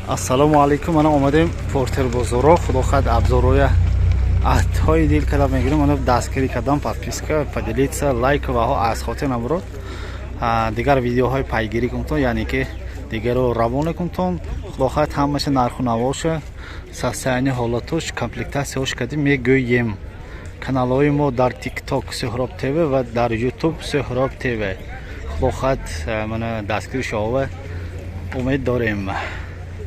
Ассалому алайкум. Мана омадем Портер бозоро. Худо хоҳад, абзороя аҳдҳои дил када мегирем. Мана дастгирӣ кардам, подписка, поделиться, лайк ваҳо аз хотир набурод. Дигар видеоҳои пайгирӣ кунтон, яъне ки дигаро равона кунтон. Худо хоҳад, ҳамаша нарху навоша, состояние, ҳолатош, комплектатсияҳош кади мегӯем. Каналҳои мо дар ТикТок Суҳроб ТВ ва дар Ютуб Суҳроб ТВ. Худо хоҳад, мана дастгири шумо умед дорем,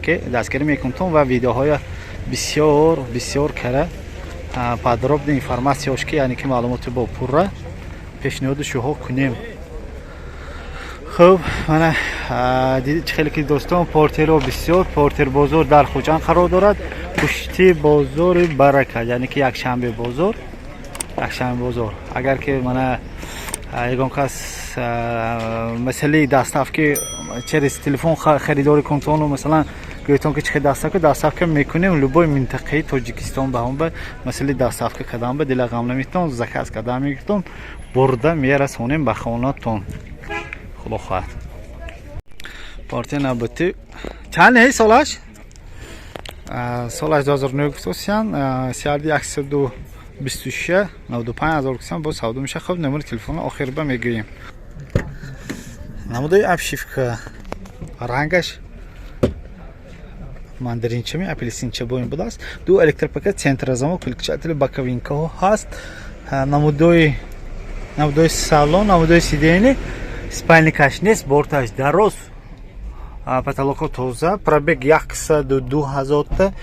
ки дастгирӣ мекунтон ва видеоҳоя бисёр бисёр кара подробный информатсияош ки, яъне ки маълумоти бо пурра пешниҳоди шуҳо кунем. Хуб, мана чӣ хеле ки, дӯстон, Портеро бисёр. Портер бозор дар Хуҷанд қарор дорад, пушти бозори Барака, яъне ки якшанбе бозор, якшанбе бозор. Агар ки мана ягон кас масъалаи доставки через телефон харидорӣ кунтону, масалан, гӯятон, ки чӣ хел доставка мекунем, любой минтақаи Тоҷикистон ба ҳам ба масъалаи доставка кардан ба дила ғам наметон, заказ кардан мегиртон, бурда мерасонем ба хонатон, худо хоҳад. Портер набути чанд не солаш? Солаш 2009 гуфтосиян, CRD 126, 95 000 гуфтан, боз савдо меша. Хуб, номери телефона охир ба мегӯем. Намудаи обшивка, рангаш мандаринчами, апельсинча бо ин будааст. Ду электропакет, центрозамок, выключатели, боковинкаҳо ҳаст. Намудои салон, намудои сиденье, спальникаш нест, борташ дароз, потолокҳо тоза, пробег 102 ҳазорта,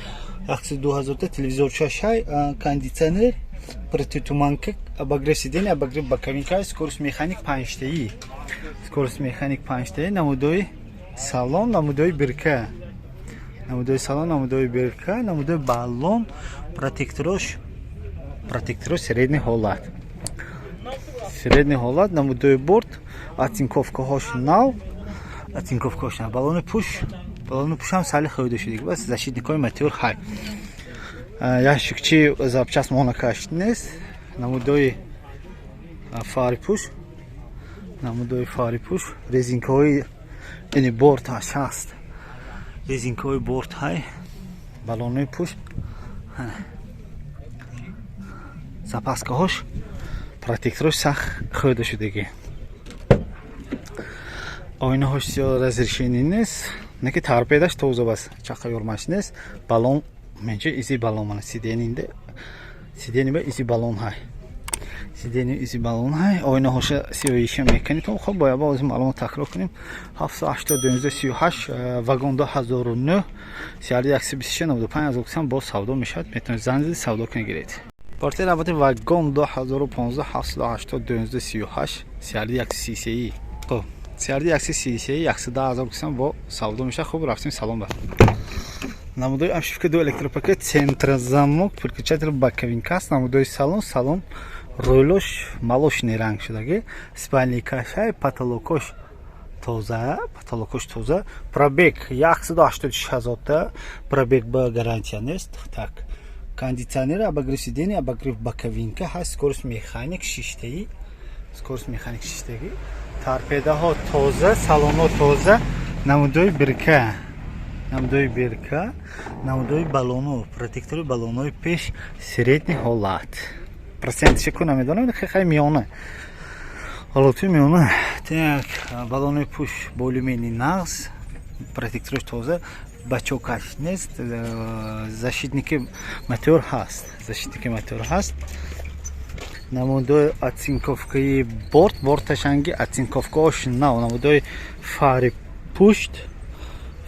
102 ҳазорта. Телевизор шашай, кондитсионер, протитуманка, обогрев сиденье, обогрев боковинка, скорость механик панҷтаи, скорость механик панҷтаи. Намудои салон, намудои бирка, намудои салон, намудои бирка, намудои баллон, протекторош средний ҳолат, средний ҳолат. Намудои борт, оцинковкаҳош нав, оцинковкаҳош нав. Баллони пуш, баллони пушам сали хӯрда шудиг, бас защитникҳои мотор ҳай, ящикчи запчасть монакаш нест. Намудои фари пуш, намудои фари пуш, резинкаҳои ини борташ ҳаст, резинкаҳои борт ҳай, баллонои пуш, запаскаҳош, протекторош сахт хӯрда шудагӣ. Оинаҳош зиёд разрешение нест, не ки торпедаш тоза, бас чақа ёрмаш нест. Баллон менча изи баллон, мана сиденинде, сидени ба изи баллон ҳай, сидени изи баллон ҳай. Оинаҳоша сиёиша мекунед. Хоб, бояд боз маълумот такрор кунем: 780 19 38, Вагон 2009, CRD 126, 95 000 кисам, боз савдо мешавад. Метавонед занг зadi, савдо кунед, гиред. Портер албатта Вагон 2015, 780 19 38, CRD 133. Хоб, CRD 133, 110 000 кисам, бо савдо мешавад. Хуб, рафтем салон ба. Намудои обшивка, ду электропакет, центрозамок, переключатель, боковинка аст. Намудои салон, салон рӯлош молочный ранг шудаги, спальникашай, потолокош тоза, потолокош тоза. Пробег 186 ҳазорта, пробег ба гарантия нест. Так, кондитсионер, обогрев сиденья, обогрев боковинка ҳаст, скорость механик шиштаи, скорость механик шиштагӣ. Торпедаҳо тоза, салонҳо тоза. Намудои бирка, намудои бирка, намудои баллоно, протектори баллонои пеш средний ҳолат, процентше ку намедонам, хай, миёна, ҳолати миёна. Так, баллонои пуш более-менее нағз, протекторош тоза, бачокаш нест, защитники мотор ҳаст, защитники мотор ҳаст. Намудои оцинковкаи борт, борташанги, оцинковкаош нав. Намудои фари пушт,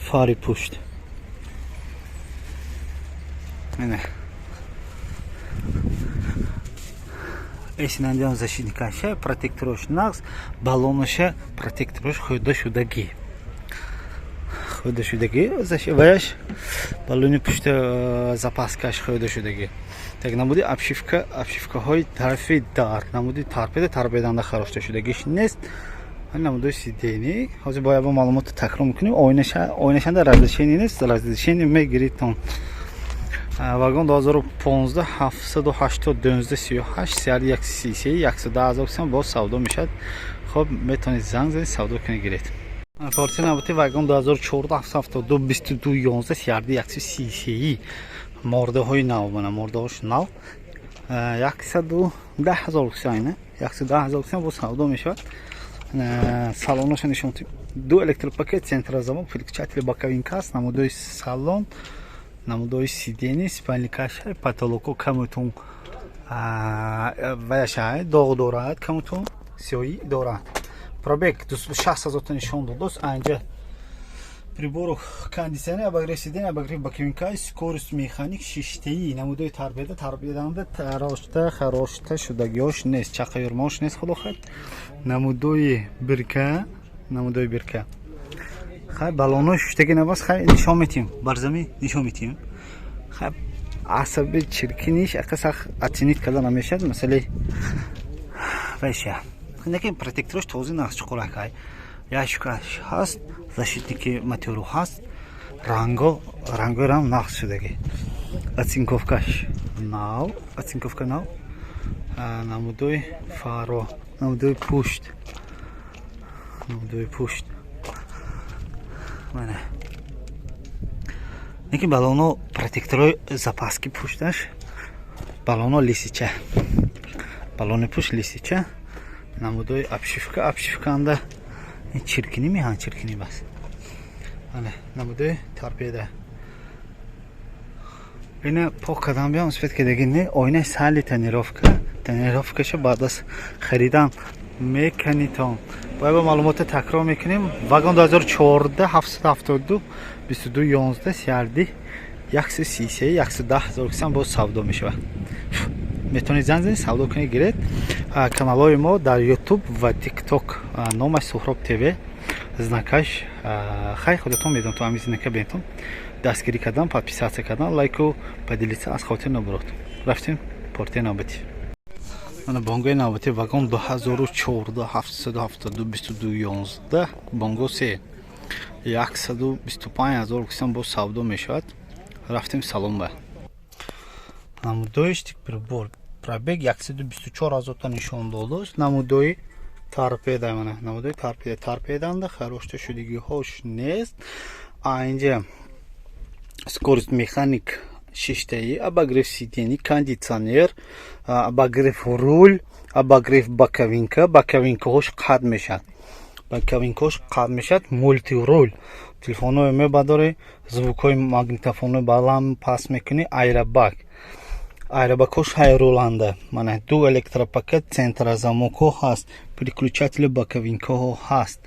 фари пушт. Ина эсинандиам, защитникаша, протекторош нағз, баллоноша, протекторош хӯрда шудагӣ, хӯрда шудагӣ. Ваяш баллони пушта, запаскаш хӯрда шудагӣ. Так, намуди обшивка, обшивкаҳои тарафи дар, намуди торпеда, торпеданда харошта шудагиш нест. Намудои сиденье. Ҳозир бояд бо маълумотро такрор мекунем. Оинашанда разрешение нест, разрешение мегиритон. Вагон 2015, 780 19 38, CRD 133, 110 000 , боз савдо мешавад. Хоб, метавонед занг занед, савдо кунед, гиред. Порти навбати вагон 2014, 772, 22 11, CRD 133, мордаҳои нав, мана мордаҳош нав, 110 000 кисайна, 110 000 кисан бо савдо мешавад. Салоноша нишон: ду электропакет, центрозамок, переключатели боковинка аст. Намудои салон, намудои сиденье, спальникаш, потолоко камутун ваяша доғ дорад, камутун сиёҳӣ дорад. Пробег 60 000 нишон додааст. Анҷа прибору кондиционер, обогрев сиденья, обогрев боковинка, скорость механик, шиштаи. Намудои торпеда, торпеданда тарошта харошта шудагиҳош нест, чақаюрмош нест, худо хоҳад. Намудои бирка, намудои бирка. Хай, баллонои шуштаги набаст. Хай, нишон метиҳем, барзамин нишон метиҳем. Хай, асаби чиркиниш ақа сах оценить карда намешавад. Масалаи вайша лекин протекторош тоза, нағз, чуқуракай, ящикаш ҳаст, защитники мотору ҳаст, ранго, рангои нағз шудаги, оцинковкаш нав, оцинковка нав. Намудои фаро, намудои пушт, намудои пушт мана. Лекин баллоно, протекторои запаски пушташ, баллоно лисича, баллони пушт лисича. Намудои обшивка, обшивканда чиркинӣ меҳан, чиркинӣ бас. Ане намудои торпеда. Ина пок кардам, биям свет кадаги не. Оинаи сали тонировка, тонировкаша баъд аз харидан меканитон. Бояд ба маълумота такрор мекунем: вагон 2014, 772, 22 11, CRD 133, 110 000 кисам боз савдо мешавад. Метавонед занг занед, савдо кунед, гиред. Каналҳои мо дар Ютуб ва Тикток номаш Суҳроб ТВ, знакаш хай худатон медонед, то ҳамин знака бентон дастгирӣ кардан, подписаться кардан, лайку поделиться аз хотир набурод. Рафтем портия навбатӣ. Мана бонгои навбатӣ: вагон 2014, 772, 22 11, бонго се, 125 000 кисам боз савдо мешавад. Рафтем салон ба. Намудои прибор, пробег 124 000 та нишон додааст. Намудои торпеда, мана намудои торпеда. Торпеданда харошта шудагиҳош нест. А инҷа скорость механик, шиштаи, обогрев сидений, кондитсионер, обогрев руль, обогрев боковинка, боковинкаҳош қат мешавад, боковинкаҳош қат мешавад, мультируль, телефонҳое мебардорӣ, звукҳои магнитофонҳои баланд паст мекунӣ, аэробаг, аэробагҳош ҳайруланда. Мана ду электропакет, центрозамокҳо ҳаст, переключатели боковинкаҳо ҳаст.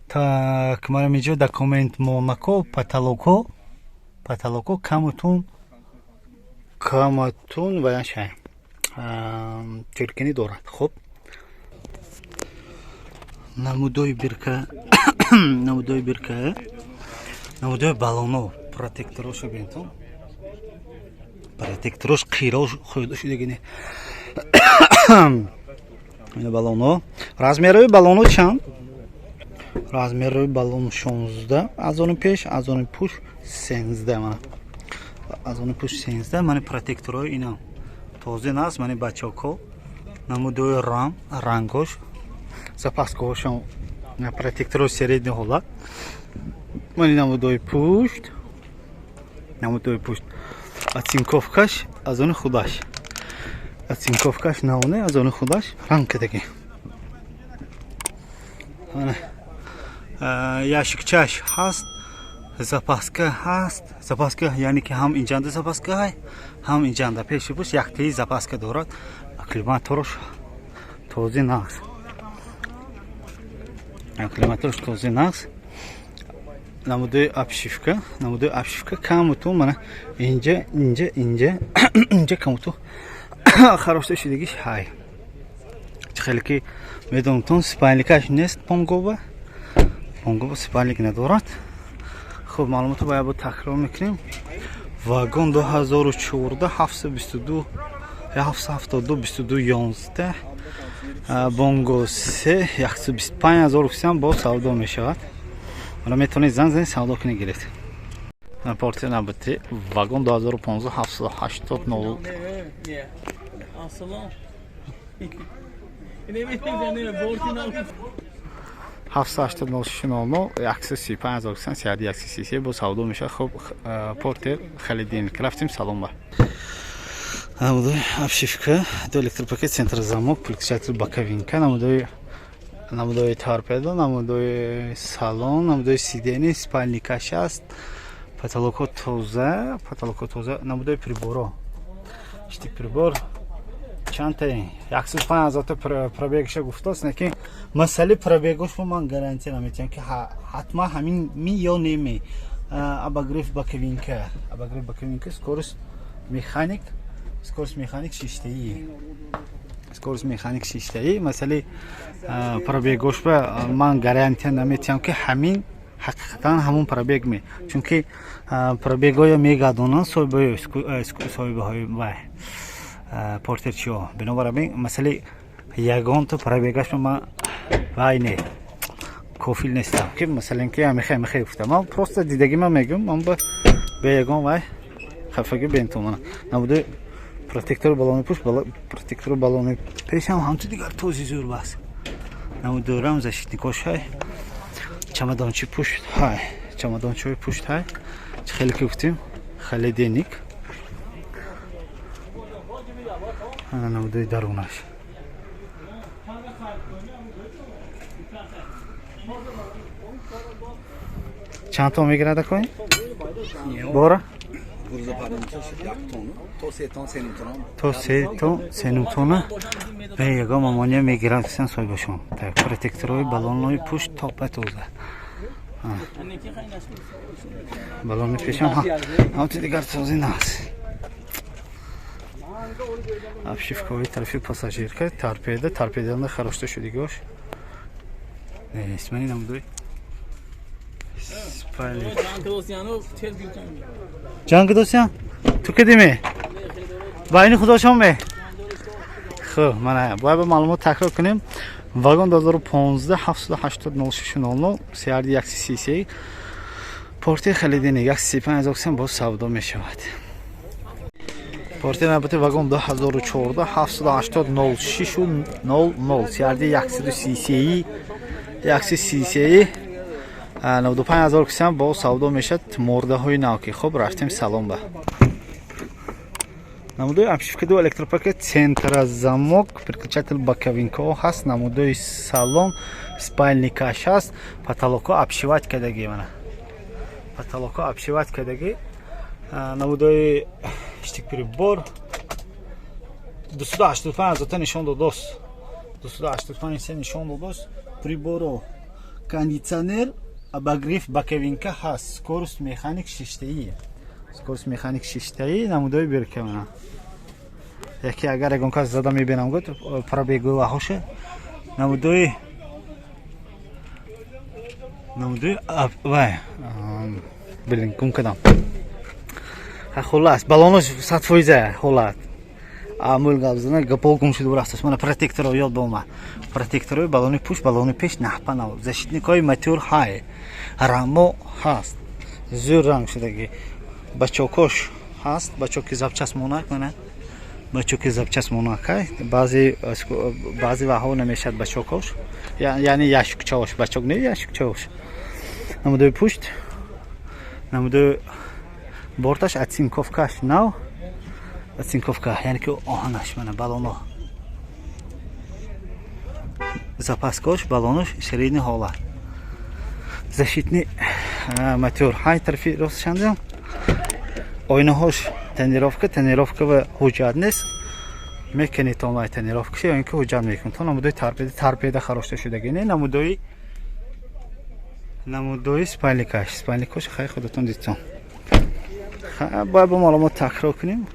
Так, мана инҷо документ монако, потолокҳо, потолокҳо камутун, каматун ваяша чиркинӣ дорад. Хуб, намудои бирка, намудои бирка, намудои баллоно, протектороша бинтон, протекторош қирош хӯрда шудагини. Ина баллоно, размерои баллоно чанд? Размерои баллон 16 аз они пеш, аз они пушт 13, мана аз они пушт 13. Мани протекторои ина тоза наст. Мани бачокҳо, намудои рам, рангош, запаскаҳошон, протекторои средний ҳолат. Мани намудои пушт, намудои пушт, оцинковкаш аз они худаш, оцинковкаш навне, аз они худаш, ранг кадаги. Ана ящикчаш ҳаст, запаска ҳаст, запаска, яъне ки ҳам инҷанда запаска ҳай, ҳам инҷанда пеши пушт яктаи запаска дорад. Акклиматорш тоза, нағз, акклиматорш тоза, нағз. Намудои обшивка, намудои обшивка камуту мана инҷа, инҷа, инҷа, инҷа камуту харошта шудагиш ҳай. Чӣ хеле ки медонтон, спальникаш нест, бонгова, бонгова спальник надорад. Хуб, маълумотро бояд бо такрор мекунем: вагон 2014, 722, 772, 22 11, бонго се, 125 000 русиям боз савдо мешавад. Ана метавонед занг занед, савдо кунед, гиред. Порти навбати: вагон 2015, 780, 0. Yeah. Assalom. Ne bileyim, ne borti. 780 06 00 135 ҳазор кисан, CRD 133 бо савдо мешавад. Хуб, Портер холодильник. Рафтем, салон ба. Намудои обшивка, ду электропакет, центр замок, переключатель, боковинка, намудои торпедо, намудои салон, намудои сиденье, спальникаш аст, потолокҳо тоза, потолокҳо тоза, намудои приборо, щиток прибор. Чандта? 105 ҳазорта пробегша гуфтааст, лекин масъалаи пробегошро ман гарантия наметиҳам, ки ҳатман ҳамин ми ё неме. Обогрев боковинка, обогрев боковинка, скорость механик, скорость механик шиштаӣ, скорость механик шиштаӣ. Масъалаи пробегошба ман гарантия наметиҳам, ки ҳамин ҳақиқатан ҳамун пробег ме, чунки пробегҳоя мегардонанд соҳибаҳои вай портерчиҳо. Бинобар ҳамин масъалаи ягонта пробегашро ман вай не кофил нестам, ки масалан ки амихе гуфтам. Ман просто дидагӣ ман мегӯям, ман бе ягон вай хафагӣ бентомана. Намудаи протектори балони пушт, протектори балони пешам ҳамту дигар този зӯр бас. Намудорам защитникош ҳай, чамадончи пушт ҳай, чамадончиҳои пушт ҳай. Хеле ки гуфтем, холодильник, намудои дарунаш. Чанд тон мегирад, акои бора? То 3 тон 3,5 тона бе ягон мамония мегиранд, кисан соҳибашон. Протекторҳои балонҳои пушт топа тоза, балони пешам ҳамти дигар този наст. Обшивкаҳои тарафи пассажирка, торпеда, торпеданда харошта шудигош нест. Мани намудои спальник. Ҷанг досян ту кадиме байни худошон ме. Хуб, мана бояд ба маълумот такрор кунем: Вагон 2015, 780 06 00, CRD 133, Портер холодильник, 135 ҳазор кисан боз савдо мешавад. Портер навбати Вагон 2014, 780 06 00, CRD 133, 133, 95 ҳазор кисан боз савдо мешавад, мордаҳои нав ки. Хуб, рафтем, салон ба. Намудои обшивка, ду электропакет, центра замок, переключатель, боковинкаҳо ҳаст, намудои салон, спальникаш ҳаст, потолокҳо обшивать кардагӣ, мана потолокҳо обшивать кардагӣ, намудои щиток прибор. 285 ҳазорта нишон додост, 285 се нишон додост. Приборо, кондитсионер, обогрев боковинка ҳаст, скорость механик шиштаӣ, скорость механик шиштаӣ, намудои бирка. Мана яке агар ягон кас зада мебинам, гуфт пробегуваҳоша. Намудои вай, блин, гум кардам. Хуллас, балонош 100% ҳолат амул гап зана, гапо гум шуд, рафтас. Мана протекторо ёд омад, протекторои балони пушт, балони пеш наҳпа нав, защитникҳои мотор ҳай, рамо ҳаст, зӯр ранг шудагӣ, бачокош ҳаст, бачоки запчасть монак. Мана бачоки запчасть монак ҳай. Баъзе ваҳо намешавад бачокош, яъне ящикчаош, бачок не, ящикчаош. Намудои пушт, намудои борташ, оцинковкаш нав, оцинковка, яъне ки оҳанаш. Мана балоно, запаскош, балонош средний ҳолат, защитный мотор ҳай. Тарафи ростшандам оинаҳош тонировка, тонировка ва ҳуҷҷат нест, мекунед онлайн тонировкаша ё ин ки ҳуҷҷат мекунед. То намудои торпеда, торпеда харошта шудагӣ не. Намудои спальникаш, спальникош хай худатон дидтон. Бояд бо маълумот такрор кунем: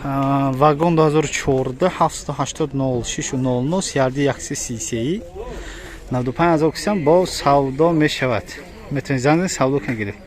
Вагон 2014, 780 06 00, CRD 133, 95 ҳазор кисам бо савдо мешавад. Метавонед занг занед, савдо кунед, гирифт.